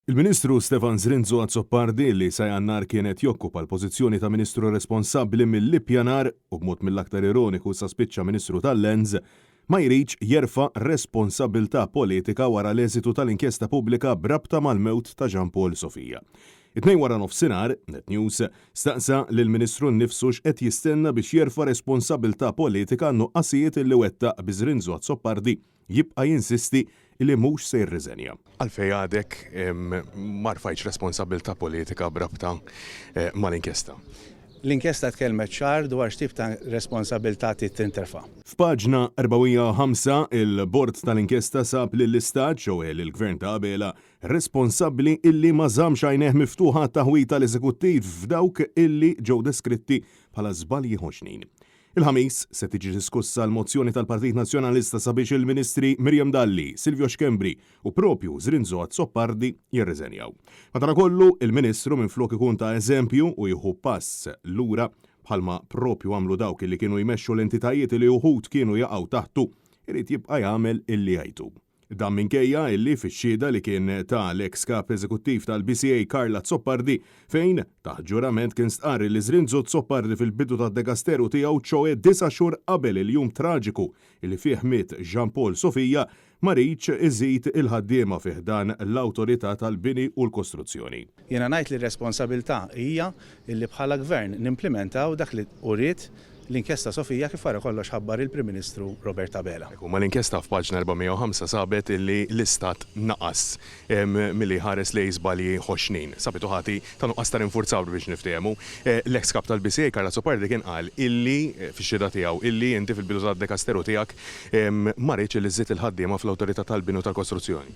Il-Ministru Stefan Zrinzo Azzopardi li sa Jannar kien qed jokkupa l-pożizzjoni ta' Ministru responsabbli mill-ippjanar u b'mod mill-aktar ironiku sa spiċċa Ministru tal-Lands, ma jridx jerfa' responsabbiltà politika wara l-eżitu tal-inkjesta pubblika b'rabta mal-mewt ta' Jean Paul Sofia. It-Tnejn waranofsinhar, Net News staqsa lill-Ministru nnifsu x'qed jistenna biex jerfa' responsabbiltà politika għan-nuqqasijiet li wettaq bi Zrinzo Azzopardi jibqa' jinsisti li mhux se jirriżenja. Għalfejn għadek ma rfajtx responsabbiltà politika b'rabta mal-inkjesta? L-inkjesta tkellmet ċar dwar x'tip ta' responsabbiltà trid tinterfa'. F'paġna 405, il-Bord tal-Inkjesta sab lill-Istat, ċoe lill-Gvern ta' Abela, responsabbli illi ma żammx għajnejh miftuħa għat-taħwid tal-Eżekuttiv f'dawk illi ġew deskritti bħala żbalji ħoxnin. Il-Ħamis se tiġi diskussa l-mozzjoni tal-Partit Nazzjonalista sabiex il-Ministri Miriam Dalli, Silvio Schembri u propju Zrinzo Azzopardi jirriżenjaw. Madanakollu, il-Ministru minflok ikun ta' eżempju u jieħu pass lura bħalma propju għamlu dawk li kienu jmexxu l-entitajiet li uħud kienu jaqgħu taħtu, irid jibqa' jagħmel illi jgħid hu. Dan minkejja illi fix-xhieda li kien ta l-eks Kap Eżekuttiv tal-BCA Karl Azzopardi fejn, taħt ġurament kien stqarr illi Zrinzo Azzopardi fil-bidu tad-dekasteru tiegħu ċoe disa' xhur qabel il-jum traġiku illi fih miet Jean Paul Sofia ma ridx iżid il-ħaddiema fi ħdan l-Awtorità tal-Bini u l-Kostruzzjoni. Jiena ngħid li r-responsabilità hija illi bħala Gvern nimplimentaw dak li uriet l-inkjesta Sofia kif wara kollox ħabbar il-Prim Ministru Robert Abela. Hekk huma l-inkjesta f'paġna 405 sabet illi l-Istat naqas milli jħares lejn żbalji ħoxnin. Sabitu ħati ta' nuqqas ta' rinfurzar biex niftehmu. L-eks Kap tal-BCA Karl Azzopardi kien qal illi, fix-xhieda tiegħu, illi inti fil-bidu tad-dekasteru tiegħek ma ridtx illi żżid il-ħaddiema fl-Awtorità tal-Bini u tal-Kostruzzjoni.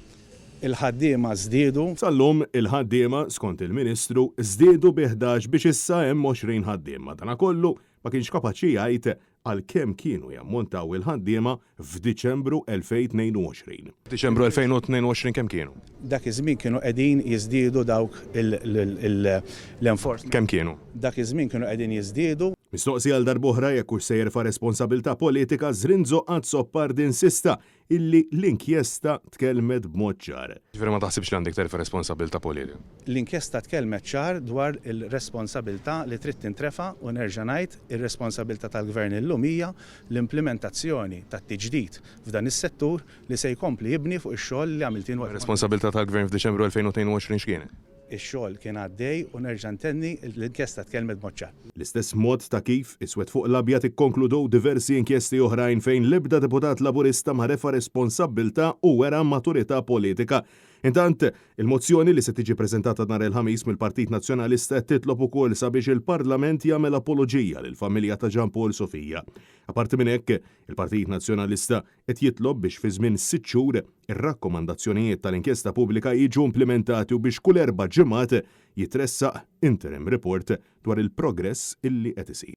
Il-ħaddiema żdiedu. Sal-lum, il-ħaddiema, skont il-Ministru, żdiedu bi 11 biex issa hemm 20 ħaddiem. Madanakollu, ma kienx kapaċi jgħid għal kemm kienu jammontaw il-ħaddiema f'Diċembru 2022. F'Diċembru 2022 kemm kienu? Dak iż-żmien kienu qegħdin jiżdiedu dawk l-enforcement. Kemm kienu? Dak iż-żmien kienu qegħdin jiżdiedu. Mistoqsi għal darb'oħra jekk hux se jerfa' responsabilità politika, Zrinzo Azzopardi insista Illi l-inkjesta tkellmet b'mod ċar. Jiġifieri ma taħsibx li għandek terfa' responsabbiltà politika? L-inkjesta tkellmet ċar dwar il-responsabilità li trid tintrefa' u nerġa' ngħid, ir-responsabilità tal-Gvern illum hija l-implimentazzjoni tat-tiġdid f'dan is-settur li se jkompli jibni fuq ix-xogħol li għamilt jien waqt. Ir-responsabilità tal-Gvern f'Diċembru 2022 x'kienet? Ix-xogħol kien għaddej u nerġa' ntenni, l-inkjesta tkellmet b'mod ċar. L-istess mod ta' kif, iswed fuq l-abjad ikkonkludew diversi inkjesti oħrajn fejn l-ebda deputat Laburista ma refa' responsabbiltà u wera maturità politika. Intant, il-mozzjoni li se tiġi preżentata nhar il-Ħamis mill-Partit Nazzjonalista qed titlob ukoll sabiex il-Parlament jagħmel apoloġija lill-familja ta' Jean Paul Sofia. Apparti minn hekk, il-Partit Nazzjonalista qed jitlob biex fi żmien sitt xhur ir-rakkomandazzjonijiet tal-inkjesta pubblika jiġu implimentati u biex kull erba' ġimgħat jitressaq interim report dwar il-progress illi qed isir.